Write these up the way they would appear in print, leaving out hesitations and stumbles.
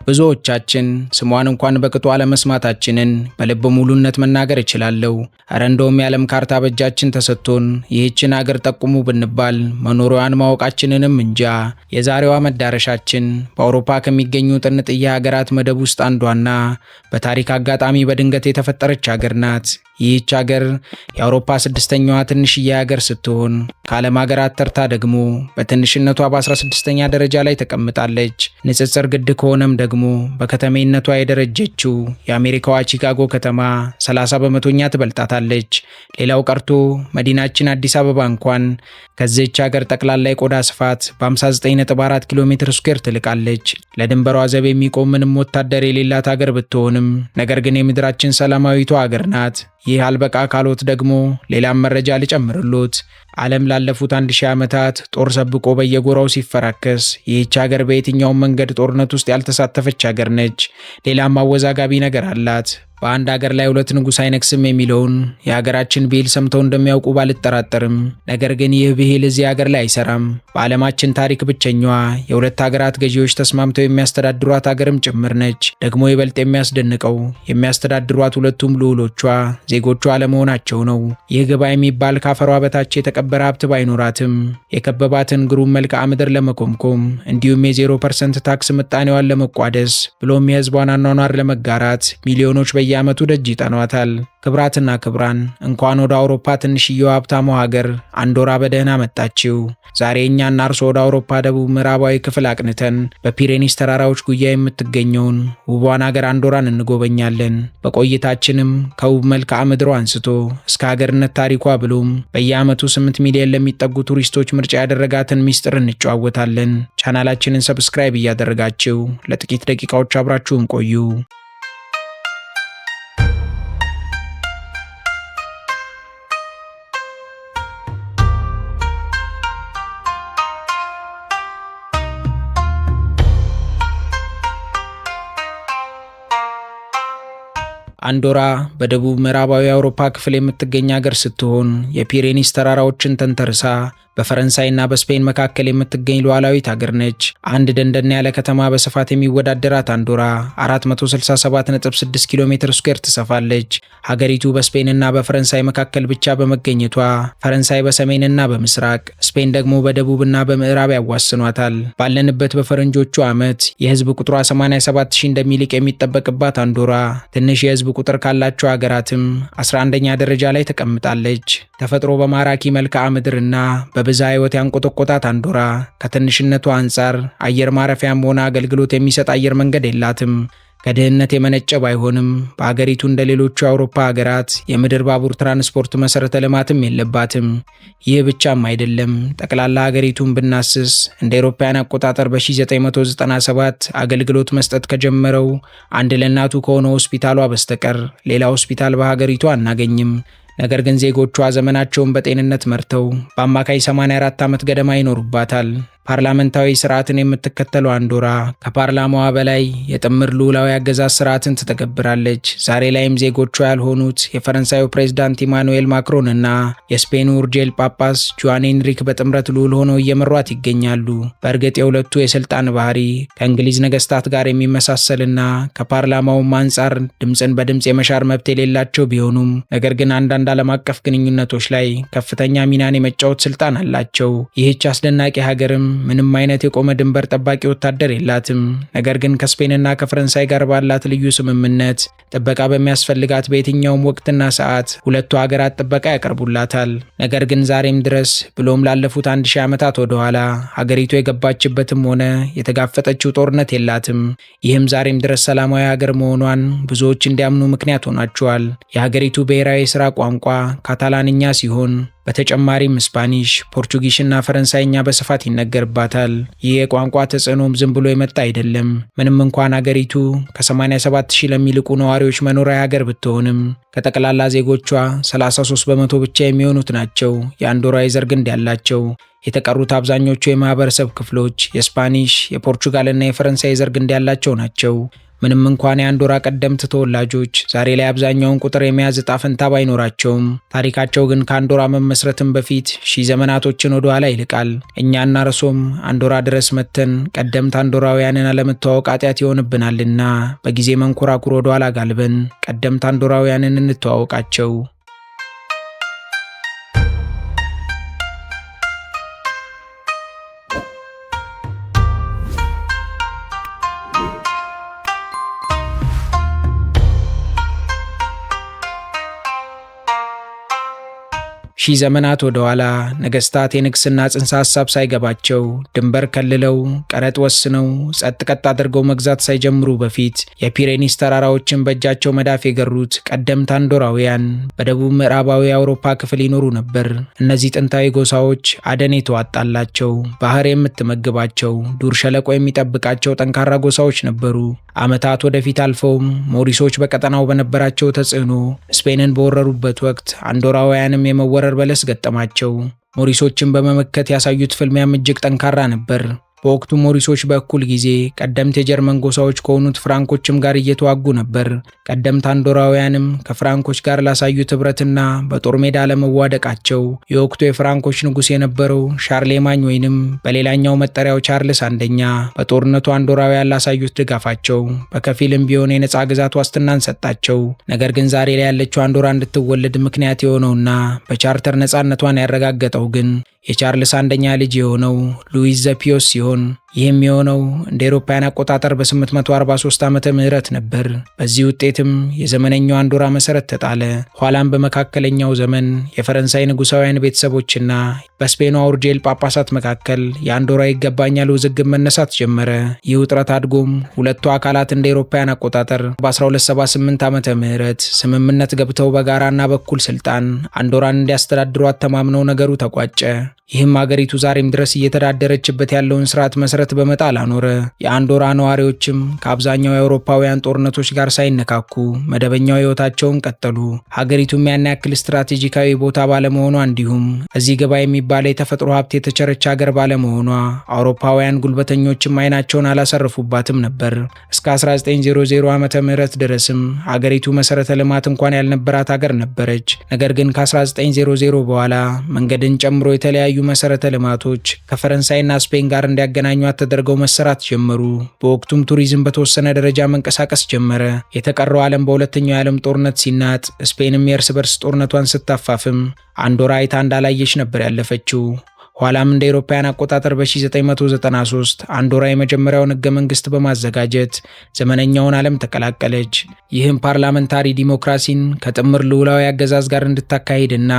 ብዙዎቻችን ስሟን እንኳን በቅጡ አለመስማታችንን በልበ ሙሉነት መናገር እችላለሁ። እረ እንደውም የዓለም ካርታ በእጃችን ተሰጥቶን ይህችን አገር ጠቁሙ ብንባል መኖሪያዋን ማወቃችንንም እንጃ። የዛሬዋ መዳረሻችን በአውሮፓ ከሚገኙ ጥንጥዬ ሀገራት መደብ ውስጥ አንዷና በታሪክ አጋጣሚ በድንገት የተፈጠረች ሀገር ናት። ይህች ሀገር የአውሮፓ ስድስተኛዋ ትንሽዬ ሀገር ስትሆን ከዓለም ሀገራት ተርታ ደግሞ በትንሽነቷ በ16ኛ ደረጃ ላይ ተቀምጣለች። ንጽጽር ግድ ከሆነም ደግሞ በከተሜነቷ የደረጀችው የአሜሪካዋ ቺካጎ ከተማ 30 በመቶኛ ትበልጣታለች። ሌላው ቀርቶ መዲናችን አዲስ አበባ እንኳን ከዚህች ሀገር ጠቅላላ የቆዳ ስፋት በ59.4 ኪሎ ሜትር ስኩዌር ትልቃለች። ለድንበሯ ዘብ የሚቆም ምንም ወታደር የሌላት ሀገር ብትሆንም ነገር ግን የምድራችን ሰላማዊቷ ሀገር ናት። ይህ አልበቃ ካሎት ደግሞ ሌላም መረጃ ልጨምርሎት። ዓለም ላለፉት 1000 ዓመታት ጦር ሰብቆ በየጎራው ሲፈራከስ ይህች ሀገር በየትኛውም መንገድ ጦርነት ውስጥ ያልተሳተፈች ሀገር ነች። ሌላም አወዛጋቢ ነገር አላት። በአንድ ሀገር ላይ ሁለት ንጉሥ አይነግስም የሚለውን የሀገራችን ብሂል ሰምተው እንደሚያውቁ ባልጠራጠርም፣ ነገር ግን ይህ ብሂል እዚህ ሀገር ላይ አይሰራም። በዓለማችን ታሪክ ብቸኛዋ የሁለት ሀገራት ገዢዎች ተስማምተው የሚያስተዳድሯት ሀገርም ጭምር ነች። ደግሞ ይበልጥ የሚያስደንቀው የሚያስተዳድሯት ሁለቱም ልዑሎቿ ዜጎቿ አለመሆናቸው ነው። ይህ ግባ የሚባል ካፈሯ በታች የተቀበረ ሀብት ባይኖራትም የከበባትን ግሩም መልክዓ ምድር ለመኮምኮም እንዲሁም የ0% ታክስ ምጣኔዋን ለመቋደስ ብሎም የሕዝቧን አኗኗር ለመጋራት ሚሊዮኖች በየዓመቱ ደጅ ይጠኗታል። ክብራትና ክብራን እንኳን ወደ አውሮፓ ትንሽየዋ ሀብታሟ ሀገር አንዶራ በደህና መጣችው። ዛሬ እኛና እርሶ ወደ አውሮፓ ደቡብ ምዕራባዊ ክፍል አቅንተን በፒሬኒስ ተራራዎች ጉያ የምትገኘውን ውቧን ሀገር አንዶራን እንጎበኛለን። በቆይታችንም ከውብ መልክዓ ምድሯ አንስቶ እስከ ሀገርነት ታሪኳ ብሎም በየዓመቱ 8 ሚሊዮን ለሚጠጉ ቱሪስቶች ምርጫ ያደረጋትን ሚስጥር እንጨዋወታለን። ቻናላችንን subscribe እያደረጋችሁ ለጥቂት ደቂቃዎች አብራችሁን ቆዩ። አንዶራ በደቡብ ምዕራባዊ የአውሮፓ ክፍል የምትገኝ ሀገር ስትሆን የፒሬኒስ ተራራዎችን ተንተርሳ በፈረንሳይና በስፔን መካከል የምትገኝ ሉዓላዊት ሀገር ነች። አንድ ደንደን ያለ ከተማ በስፋት የሚወዳደራት አንዶራ 467.6 ኪሎ ሜትር ስኩዌር ትሰፋለች። ሀገሪቱ በስፔንና በፈረንሳይ መካከል ብቻ በመገኘቷ ፈረንሳይ በሰሜንና በምስራቅ፣ ስፔን ደግሞ በደቡብና በምዕራብ ያዋስኗታል። ባለንበት በፈረንጆቹ ዓመት የህዝብ ቁጥሯ 87 ሺህ እንደሚልቅ የሚጠበቅባት አንዶራ ትንሽ የህዝብ ቁጥር ካላቸው ሀገራትም 11ኛ ደረጃ ላይ ተቀምጣለች። ተፈጥሮ በማራኪ መልክዓ ምድርና በብዝሃ ሕይወት ያንቆጠቆጣት አንዶራ ከትንሽነቷ አንጻር አየር ማረፊያም ሆነ አገልግሎት የሚሰጥ አየር መንገድ የላትም። ከድህነት የመነጨ ባይሆንም በአገሪቱ እንደ ሌሎቹ የአውሮፓ ሀገራት የምድር ባቡር ትራንስፖርት መሰረተ ልማትም የለባትም። ይህ ብቻም አይደለም። ጠቅላላ ሀገሪቱን ብናስስ እንደ አውሮፓውያን አቆጣጠር በ1997 አገልግሎት መስጠት ከጀመረው አንድ ለእናቱ ከሆነ ሆስፒታሏ በስተቀር ሌላ ሆስፒታል በሀገሪቱ አናገኝም። ነገር ግን ዜጎቿ ዘመናቸውን በጤንነት መርተው በአማካይ 84 ዓመት ገደማ ይኖሩባታል። ፓርላመንታዊ ስርዓትን የምትከተለው አንዶራ ከፓርላማዋ በላይ የጥምር ልዑላዊ አገዛዝ ስርዓትን ትተገብራለች። ዛሬ ላይም ዜጎቿ ያልሆኑት የፈረንሳዩ ፕሬዝዳንት ኢማኑኤል ማክሮን እና የስፔኑ ኡርጄል ጳጳስ ጁዋን ኤንሪክ በጥምረት ልዑል ሆነው እየመሯት ይገኛሉ። በእርግጥ የሁለቱ የስልጣን ባህሪ ከእንግሊዝ ነገስታት ጋር የሚመሳሰልና ከፓርላማውም አንጻር ድምፅን በድምፅ የመሻር መብት የሌላቸው ቢሆኑም ነገር ግን አንዳንድ ዓለም አቀፍ ግንኙነቶች ላይ ከፍተኛ ሚናን የመጫወት ስልጣን አላቸው። ይህች አስደናቂ ሀገርም ምንም አይነት የቆመ ድንበር ጠባቂ ወታደር የላትም። ነገር ግን ከስፔንና ከፈረንሳይ ጋር ባላት ልዩ ስምምነት ጥበቃ በሚያስፈልጋት በየትኛውም ወቅትና ሰዓት ሁለቱ ሀገራት ጥበቃ ያቀርቡላታል። ነገር ግን ዛሬም ድረስ ብሎም ላለፉት 1000 ዓመታት ወደኋላ ሀገሪቱ የገባችበትም ሆነ የተጋፈጠችው ጦርነት የላትም። ይህም ዛሬም ድረስ ሰላማዊ ሀገር መሆኗን ብዙዎች እንዲያምኑ ምክንያት ሆኗቸዋል። የሀገሪቱ ብሔራዊ የሥራ ቋንቋ ካታላንኛ ሲሆን በተጨማሪም ስፓኒሽ፣ ፖርቹጊሽ እና ፈረንሳይኛ በስፋት ይነገርባታል። ይህ የቋንቋ ተጽዕኖም ዝም ብሎ የመጣ አይደለም። ምንም እንኳን ሀገሪቱ ከ87 ሺህ ለሚልቁ ነዋሪዎች መኖሪያ ሀገር ብትሆንም ከጠቅላላ ዜጎቿ 33% ብቻ የሚሆኑት ናቸው የአንዶራ የዘር ግንድ ያላቸው። የተቀሩት አብዛኞቹ የማህበረሰብ ክፍሎች የስፓኒሽ፣ የፖርቹጋል እና የፈረንሳይ የዘር ግንድ ያላቸው ናቸው። ምንም እንኳን የአንዶራ ቀደምት ተወላጆች ዛሬ ላይ አብዛኛውን ቁጥር የመያዝ ዕጣ ፈንታ ባይኖራቸውም ታሪካቸው ግን ከአንዶራ መመስረትም በፊት ሺህ ዘመናቶችን ወደ ኋላ ይልቃል። እኛና እርሶም አንዶራ ድረስ መተን ቀደምት አንዶራውያንን አለመተዋወቅ ኃጢአት ይሆንብናልና በጊዜ መንኮራኩር ወደ ኋላ ጋልበን ቀደምት አንዶራውያንን እንተዋወቃቸው። ሺህ ዘመናት ወደ ኋላ ነገስታት የንግስና ጽንሰ ሐሳብ ሳይገባቸው ድንበር ከልለው ቀረጥ ወስነው ጸጥ ቀጥ አድርገው መግዛት ሳይጀምሩ በፊት የፒሬኒስ ተራራዎችን በእጃቸው መዳፍ የገሩት ቀደምት አንዶራውያን በደቡብ ምዕራባዊ የአውሮፓ ክፍል ይኖሩ ነበር። እነዚህ ጥንታዊ ጎሳዎች አደን የተዋጣላቸው፣ ባህር የምትመግባቸው፣ ዱር ሸለቆ የሚጠብቃቸው ጠንካራ ጎሳዎች ነበሩ። ዓመታት ወደፊት አልፈውም ሞሪሶች በቀጠናው በነበራቸው ተጽዕኖ ስፔንን በወረሩበት ወቅት አንዶራውያንም የመወረር በለስ ገጠማቸው። ሞሪሶችን በመመከት ያሳዩት ፍልሚያም እጅግ ጠንካራ ነበር። በወቅቱ ሞሪሶች በእኩል ጊዜ ቀደምት የጀርመን ጎሳዎች ከሆኑት ፍራንኮችም ጋር እየተዋጉ ነበር። ቀደምት አንዶራውያንም ከፍራንኮች ጋር ላሳዩት ኅብረትና በጦር ሜዳ ለመዋደቃቸው የወቅቱ የፍራንኮች ንጉሥ የነበረው ሻርሌማኝ ወይንም በሌላኛው መጠሪያው ቻርልስ አንደኛ በጦርነቱ አንዶራውያን ላሳዩት ድጋፋቸው በከፊልም ቢሆን የነፃ ግዛት ዋስትናን ሰጣቸው። ነገር ግን ዛሬ ላይ ያለችው አንዶራ እንድትወለድ ምክንያት የሆነውና በቻርተር ነፃነቷን ያረጋገጠው ግን የቻርልስ አንደኛ ልጅ የሆነው ሉዊስ ዘፒዮስ ሲሆን ይህም የሆነው እንደ አውሮፓውያን አቆጣጠር በ843 ዓመተ ምህረት ነበር። በዚህ ውጤትም የዘመነኛው አንዶራ መሰረት ተጣለ። ኋላም በመካከለኛው ዘመን የፈረንሳይ ንጉሳውያን ቤተሰቦችና በስፔኗ ኡርጄል ጳጳሳት መካከል የአንዶራ ይገባኛል ውዝግብ መነሳት ጀመረ። ይህ ውጥረት አድጎም ሁለቱ አካላት እንደ አውሮፓውያን አቆጣጠር በ1278 ዓመተ ምህረት ስምምነት ገብተው በጋራና በኩል ስልጣን አንዶራን እንዲያስተዳድሯት ተማምነው ነገሩ ተቋጨ። ይህም አገሪቱ ዛሬም ድረስ እየተዳደረችበት ያለውን ስርዓት መሰረት በመጣል አኖረ። የአንዶራ ነዋሪዎችም ከአብዛኛው የአውሮፓውያን ጦርነቶች ጋር ሳይነካኩ መደበኛው ሕይወታቸውን ቀጠሉ። ሀገሪቱም ያን ያክል ስትራቴጂካዊ ቦታ ባለመሆኗ እንዲሁም እዚህ ገባ የሚባለ የተፈጥሮ ሀብት የተቸረች ሀገር ባለመሆኗ አውሮፓውያን ጉልበተኞችም አይናቸውን አላሰረፉባትም ነበር። እስከ 1900 ዓመተ ምህረት ድረስም ሀገሪቱ መሰረተ ልማት እንኳን ያልነበራት ሀገር ነበረች። ነገር ግን ከ1900 በኋላ መንገድን ጨምሮ የተለያዩ መሰረተ ልማቶች ከፈረንሳይና ስፔን ጋር እንዲያገናኟት ተደርገው መሰራት ጀመሩ። በወቅቱም ቱሪዝም በተወሰነ ደረጃ መንቀሳቀስ ጀመረ። የተቀረው ዓለም በሁለተኛው የዓለም ጦርነት ሲናጥ፣ ስፔንም የእርስ በርስ ጦርነቷን ስታፋፍም አንዶራ አይታ እንዳላየች ነበር ያለፈችው። ኋላም እንደ አውሮፓውያን አቆጣጠር በ1993 አንዶራ የመጀመሪያውን ሕገ መንግስት በማዘጋጀት ዘመነኛውን ዓለም ተቀላቀለች። ይህም ፓርላመንታሪ ዲሞክራሲን ከጥምር ልዑላዊ አገዛዝ ጋር እንድታካሂድና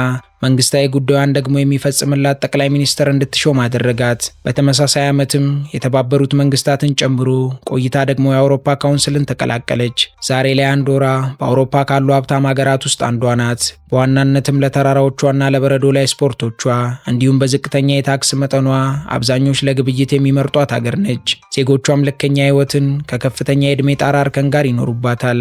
መንግስታዊ ጉዳዩን ደግሞ የሚፈጽምላት ጠቅላይ ሚኒስትር እንድትሾም አደረጋት። በተመሳሳይ ዓመትም የተባበሩት መንግስታትን ጨምሮ ቆይታ ደግሞ የአውሮፓ ካውንስልን ተቀላቀለች። ዛሬ ላይ አንዶራ በአውሮፓ ካሉ ሀብታም ሀገራት ውስጥ አንዷ ናት። በዋናነትም ለተራራዎቿና ለበረዶ ላይ ስፖርቶቿ እንዲሁም በዝቅተኛ የታክስ መጠኗ አብዛኞች ለግብይት የሚመርጧት ሀገር ነች። ዜጎቿም ልከኛ ህይወትን ከከፍተኛ የዕድሜ ጣራ እርከን ጋር ይኖሩባታል።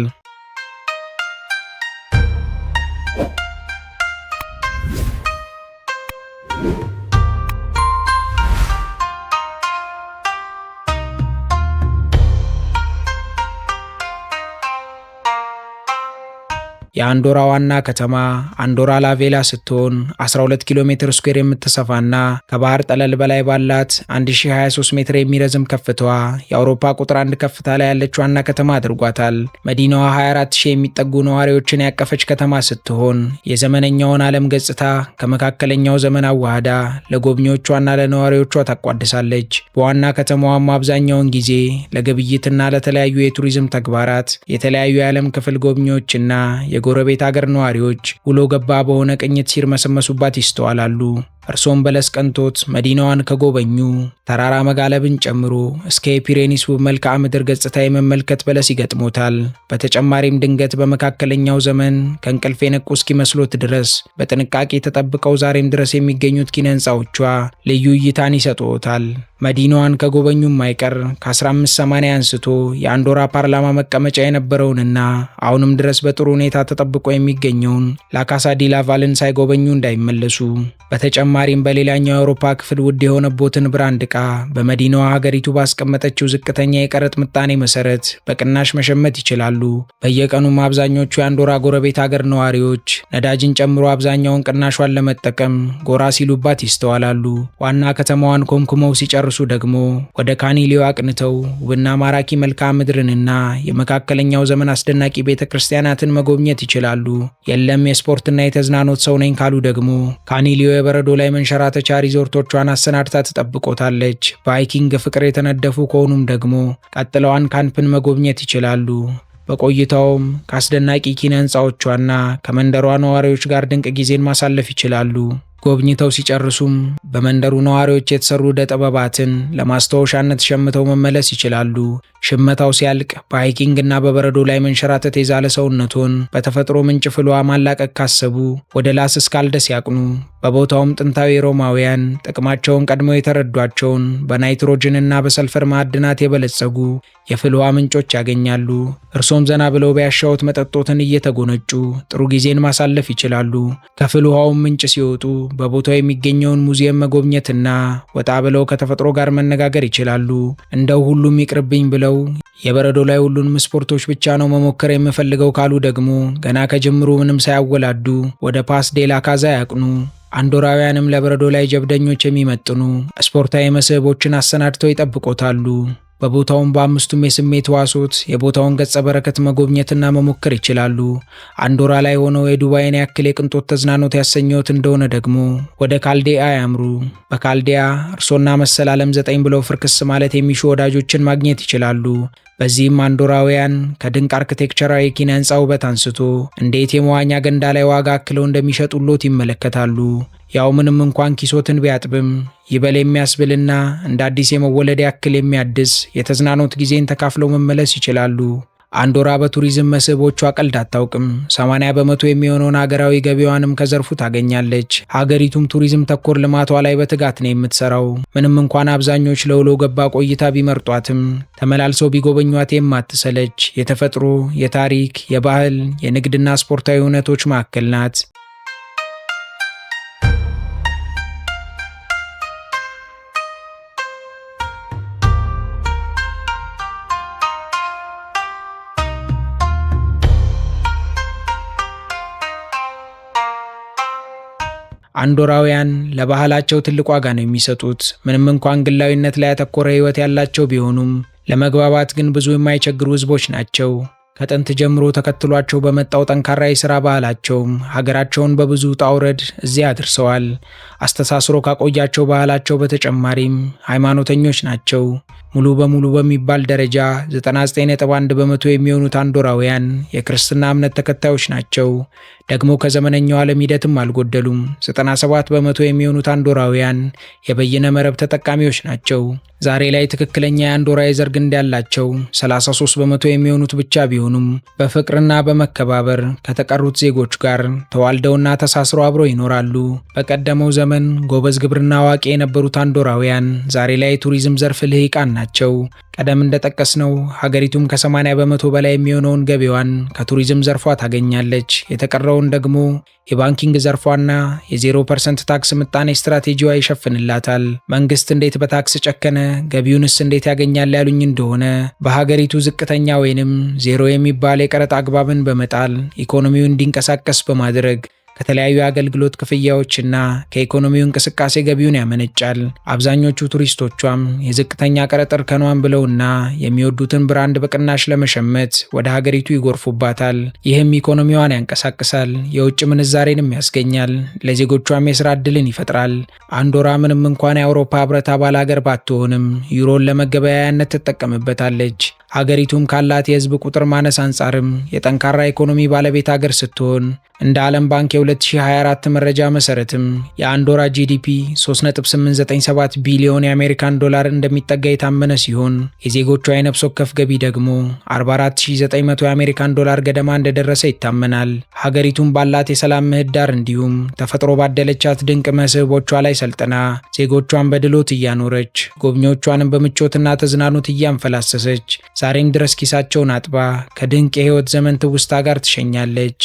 የአንዶራ ዋና ከተማ አንዶራ ላቬላ ስትሆን 12 ኪሎ ሜትር ስኩዌር የምትሰፋና ከባህር ጠለል በላይ ባላት 1023 ሜትር የሚረዝም ከፍታዋ የአውሮፓ ቁጥር አንድ ከፍታ ላይ ያለች ዋና ከተማ አድርጓታል። መዲናዋ 24000 የሚጠጉ ነዋሪዎችን ያቀፈች ከተማ ስትሆን የዘመነኛውን ዓለም ገጽታ ከመካከለኛው ዘመን አዋህዳ ለጎብኚዎቿና ለነዋሪዎቿ ታቋድሳለች። በዋና ከተማዋም አብዛኛውን ጊዜ ለግብይትና ለተለያዩ የቱሪዝም ተግባራት የተለያዩ የዓለም ክፍል ጎብኚዎችና የጎረቤት አገር ነዋሪዎች ውሎ ገባ በሆነ ቅኝት ሲርመሰመሱባት ይስተዋላሉ። እርሶም በለስ ቀንቶት መዲናዋን ከጎበኙ ተራራ መጋለብን ጨምሮ እስከ የፒሬኒስ ውብ መልክዓ ምድር ገጽታ የመመልከት በለስ ይገጥሞታል። በተጨማሪም ድንገት በመካከለኛው ዘመን ከእንቅልፍ የነቁ እስኪመስሎት ድረስ በጥንቃቄ ተጠብቀው ዛሬም ድረስ የሚገኙት ኪነ ሕንፃዎቿ ልዩ እይታን ይሰጥዎታል። መዲናዋን ከጎበኙም አይቀር ከ1580 አንስቶ የአንዶራ ፓርላማ መቀመጫ የነበረውንና አሁንም ድረስ በጥሩ ሁኔታ ተጠብቆ የሚገኘውን ላካሳ ዲላቫልን ሳይጎበኙ እንዳይመለሱ። በተጨማሪም በሌላኛው የአውሮፓ ክፍል ውድ የሆነቦትን brand ዕቃ በመዲናዋ ሀገሪቱ ባስቀመጠችው ዝቅተኛ የቀረጥ ምጣኔ መሰረት በቅናሽ መሸመት ይችላሉ። በየቀኑም አብዛኞቹ የአንዶራ ጎረቤት ሀገር ነዋሪዎች ነዳጅን ጨምሮ አብዛኛውን ቅናሿን ለመጠቀም ጎራ ሲሉባት ይስተዋላሉ። ዋና ከተማዋን ኮምኩመው ሲጨርሱ ደግሞ ወደ ካኒሊዮ አቅንተው ውብና ማራኪ መልክዓ ምድርንና የመካከለኛው ዘመን አስደናቂ ቤተ ክርስቲያናትን መጎብኘት ይችላሉ። የለም የስፖርትና የተዝናኖት ሰው ነኝ ካሉ ደግሞ ካኒሊዮ የበረዶ ላይ መንሸራተቻ ሪዞርቶቿን አሰናድታ ትጠብቆታለች። በ hiking ፍቅር የተነደፉ ከሆኑም ደግሞ ቀጥለው አንካምፕን መጎብኘት ይችላሉ። በቆይታውም ከአስደናቂ ኪነ ሕንፃዎቿና ከመንደሯ ነዋሪዎች ጋር ድንቅ ጊዜን ማሳለፍ ይችላሉ። ጎብኝተው ሲጨርሱም በመንደሩ ነዋሪዎች የተሰሩ ዕደ ጥበባትን ለማስታወሻነት ሸምተው መመለስ ይችላሉ። ሽመታው ሲያልቅ በ hiking እና በበረዶ ላይ መንሸራተት የዛለ ሰውነቶን በተፈጥሮ ምንጭ ፍልውሃ ማላቀቅ ካሰቡ ወደ ላስ እስካልደስ ያቅኑ። በቦታውም ጥንታዊ ሮማውያን ጥቅማቸውን ቀድመው የተረዷቸውን በናይትሮጅን እና በሰልፈር ማዕድናት የበለጸጉ የፍልውሃ ምንጮች ያገኛሉ። እርሶም ዘና ብለው ቢያሻዎት መጠጦትን እየተጎነጩ ጥሩ ጊዜን ማሳለፍ ይችላሉ። ከፍልውሃውም ምንጭ ሲወጡ በቦታው የሚገኘውን ሙዚየም መጎብኘትና ወጣ ብለው ከተፈጥሮ ጋር መነጋገር ይችላሉ። እንደው ሁሉም ይቅርብኝ ብለው የበረዶ ላይ ሁሉንም ስፖርቶች ብቻ ነው መሞከር የምፈልገው ካሉ ደግሞ ገና ከጅምሩ ምንም ሳያወላዱ ወደ ፓስ ዴላ ካዛ ያቅኑ። አንዶራውያንም ለበረዶ ላይ ጀብደኞች የሚመጥኑ ስፖርታዊ መስህቦችን አሰናድተው ይጠብቆታሉ። በቦታውም በአምስቱም የስሜት ሕዋሶት የቦታውን ገጸ በረከት መጎብኘትና መሞከር ይችላሉ። አንዶራ ላይ ሆነው የዱባይን ያክል የቅንጦት ተዝናኖት ያሰኘዎት እንደሆነ ደግሞ ወደ ካልዴያ ያምሩ። በካልዴያ እርሶና መሰል ዓለም ዘጠኝ ብለው ፍርክስ ማለት የሚሹ ወዳጆችን ማግኘት ይችላሉ። በዚህም አንዶራውያን ከድንቅ አርክቴክቸራዊ ኪነ ሕንፃ ውበት አንስቶ እንዴት የመዋኛ ገንዳ ላይ ዋጋ አክለው እንደሚሸጡሎት ይመለከታሉ። ያው ምንም እንኳን ኪሶትን ቢያጥብም ይበል የሚያስብልና እንደ አዲስ የመወለድ ያክል የሚያድስ የተዝናኖት ጊዜን ተካፍለው መመለስ ይችላሉ። አንዶራ በቱሪዝም መስህቦቿ ቀልድ አታውቅም። 80% የሚሆነውን ሀገራዊ ገቢዋንም ከዘርፉ ታገኛለች። ሀገሪቱም ቱሪዝም ተኮር ልማቷ ላይ በትጋት ነው የምትሰራው። ምንም እንኳን አብዛኞች ለውሎ ገባ ቆይታ ቢመርጧትም ተመላልሰው ቢጎበኟት የማትሰለች የተፈጥሮ፣ የታሪክ፣ የባህል፣ የንግድና ስፖርታዊ እውነቶች ማዕከል ናት። አንዶራውያን ለባህላቸው ትልቅ ዋጋ ነው የሚሰጡት። ምንም እንኳን ግላዊነት ላይ ያተኮረ ሕይወት ያላቸው ቢሆኑም ለመግባባት ግን ብዙ የማይቸግሩ ሕዝቦች ናቸው። ከጥንት ጀምሮ ተከትሏቸው በመጣው ጠንካራ የሥራ ባህላቸውም ሀገራቸውን በብዙ ውጣ ውረድ እዚያ አድርሰዋል። አስተሳስሮ ካቆያቸው ባህላቸው በተጨማሪም ሃይማኖተኞች ናቸው። ሙሉ በሙሉ በሚባል ደረጃ 99.1% የሚሆኑት አንዶራውያን የክርስትና እምነት ተከታዮች ናቸው። ደግሞ ከዘመነኛው ዓለም ሂደትም አልጎደሉም። 97% የሚሆኑት አንዶራውያን የበይነ መረብ ተጠቃሚዎች ናቸው። ዛሬ ላይ ትክክለኛ የአንዶራ የዘር ግንድ ያላቸው 33% የሚሆኑት ብቻ ቢሆኑም በፍቅርና በመከባበር ከተቀሩት ዜጎች ጋር ተዋልደውና ተሳስረው አብረው ይኖራሉ። በቀደመው ዘመን ጎበዝ ግብርና አዋቂ የነበሩት አንዶራውያን ዛሬ ላይ የቱሪዝም ዘርፍ ልሂቃን ናቸው። ቀደም እንደጠቀስነው ሀገሪቱም ከ80% በላይ የሚሆነውን ገቢዋን ከቱሪዝም ዘርፏ ታገኛለች። የተቀረውን ደግሞ የ banking ዘርፏና የ0% ታክስ ምጣኔ ስትራቴጂዋ ይሸፍንላታል። መንግስት እንዴት በታክስ ጨከነ፣ ገቢውንስ እንዴት ያገኛል ያሉኝ እንደሆነ በሀገሪቱ ዝቅተኛ ወይንም ዜሮ የሚባል የቀረጥ አግባብን በመጣል ኢኮኖሚው እንዲንቀሳቀስ በማድረግ ከተለያዩ የአገልግሎት ክፍያዎችና ከኢኮኖሚው እንቅስቃሴ ገቢውን ያመነጫል። አብዛኞቹ ቱሪስቶቿም የዝቅተኛ ቀረጥ እርከኗን ብለውና የሚወዱትን brand በቅናሽ ለመሸመት ወደ ሀገሪቱ ይጎርፉባታል። ይህም ኢኮኖሚዋን ያንቀሳቅሳል፣ የውጭ ምንዛሬንም ያስገኛል፣ ለዜጎቿም የስራ ዕድልን ይፈጥራል። አንዶራ ምንም እንኳን የአውሮፓ ሕብረት አባል ሀገር ባትሆንም ዩሮን ለመገበያያነት ትጠቀምበታለች። ሀገሪቱም ካላት የህዝብ ቁጥር ማነስ አንጻርም የጠንካራ ኢኮኖሚ ባለቤት ሀገር ስትሆን እንደ ዓለም ባንክ የ2024 መረጃ መሰረትም የአንዶራ GDP 3.897 ቢሊዮን የአሜሪካን ዶላር እንደሚጠጋ የታመነ ሲሆን የዜጎቿ የነፍስ ወከፍ ገቢ ደግሞ 44900 የአሜሪካን ዶላር ገደማ እንደደረሰ ይታመናል። ሀገሪቱም ባላት የሰላም ምህዳር እንዲሁም ተፈጥሮ ባደለቻት ድንቅ መስህቦቿ ላይ ሰልጥና ዜጎቿን በድሎት እያኖረች ጎብኚዎቿንም በምቾትና ተዝናኖት እያንፈላሰሰች ዛሬም ድረስ ኪሳቸውን አጥባ ከድንቅ የህይወት ዘመን ትውስታ ጋር ትሸኛለች።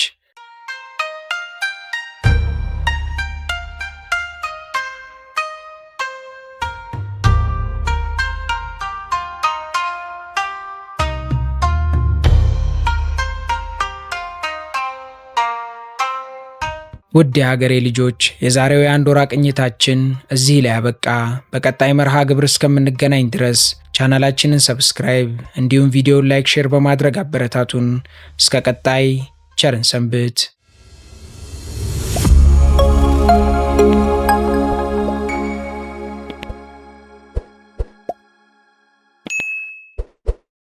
ውድ የሀገሬ ልጆች፣ የዛሬው የአንዶራ ቅኝታችን እዚህ ላይ አበቃ። በቀጣይ መርሃ ግብር እስከምንገናኝ ድረስ ቻናላችንን subscribe እንዲሁም ቪዲዮን like፣ share በማድረግ አበረታቱን። እስከ ቀጣይ ቸር እንሰንብት።